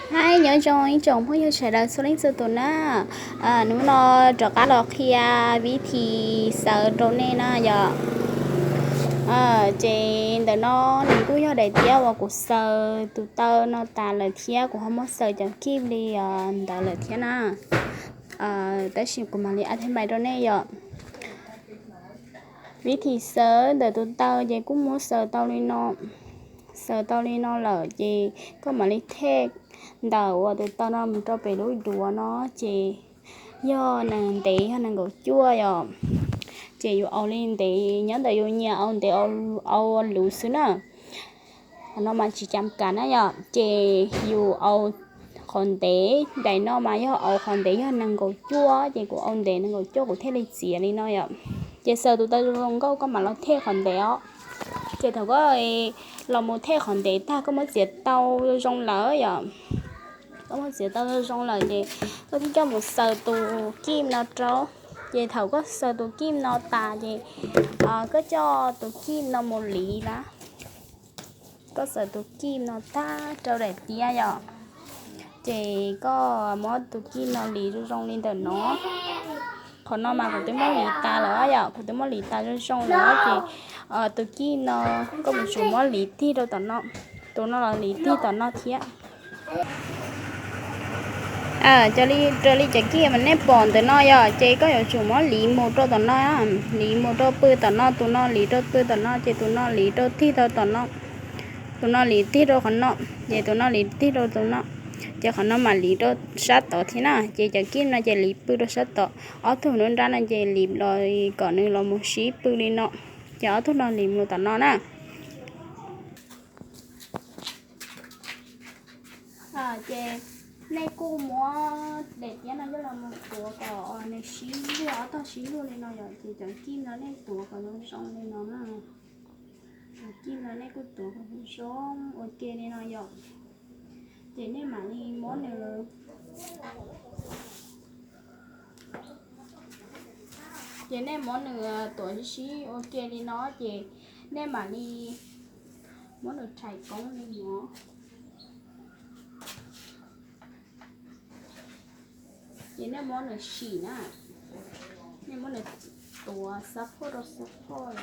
Hais nyob zoo ib tsoom phooj ywg sawv daws txhua leej txhua tus na. Hnub no rov qab los qhia vib thi xaws rau nej na yom. Ces ntawm no nws kuj yog daim tiab uas kuv xaws tus taw no tas lawm thiab kuv ho muab xaws cov kij li ntawd lawm thiab na. Tab sis kuv mam li a thib mais rau nej yom. Vib thi xaws ntawm tus taw ces kuj muab xaws tau li no. Xaws tau li no lawm ces koj mam li thej ntawm uas tus taw no mus rau pem lub duav no ces yog nees ntev yog nees nkaum cuaj yom. Ces yus au li ntev nyob ntawm yus nyiam au ntev au luv xwb na. Qhov no mas tsis cam kav na yom, ces yus au qhov ntev, daim no mas yog au qhov ntev yog nees nkaum cuaj ces kuv au ntev nees nkaum cuaj kuv thiaj li txiav li no yom. Ces xaws tus taw zoo nkauj koj mam los thej qhov ntev os. Ces thaum koj los mus thej qhov ntev tag koj muab txiav tau zoo lawm yom, koj muab txiav tau zoo lawm ces koj thiaj coj mus xaws tus kij no rau. Ces thaum koj xaws tus kij no tas ces koj coj tus kij no mus liv na. Koj xaws tus kij no tag rau daim tiab yom, ces koj muab tus kij no liv zoo zoo li ntawm no. Qhov no mas kuv twb muab liv tas lawm yom, kuv twb muab liv tas zoo zoo lawm ces tus kij no koj mus tsuas muab liv tig rau tom no, tus no los liv tig tom no thiab. Cov li, raws li cov kij mas nej pom ntawm no yom, ces koj yuav tsum muab liv mus rau tom no, liv mus rau pw tom no, tus no liv rau pw tom no, ces tus no liv rau tig rau tom no, tus no liv tig rau qhov no, ces tus no liv tig rau tus no, ces qhov no mam liv rau sab tod thiab na. Ces cov kij no ces liv pw rau sab tod, ob tug nruab nrab no ces liv los kom nws los mus sib pw li no, ces ob tug no liv mus tom no na. Ces nej kuj muab daim tiab no coj los mus tuav kom nws sib luag, ob tog sib luag li no yom, ces cov kij no nej tuav kom zoo zoo li no na. Cov kij no nej kuj tuav kom zoo zoo ua ke li no yom. Ces nej mam li muab nws, ces nej muab nws tuav sib sib ua ke li no ces nej mam li muab nws rhais koob li no. Ces nej muab nws sim na, nej muab nws tuav xab phoj rau xab phoj,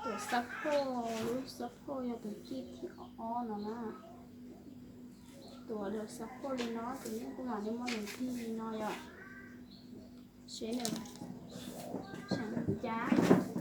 tuav xab phoj, lub xab phoj yog tus kij thib ob no na. Tuav rau xab phoj li no ces nej kuj mam li muab nws tig li no yom. Seb nws seem cas.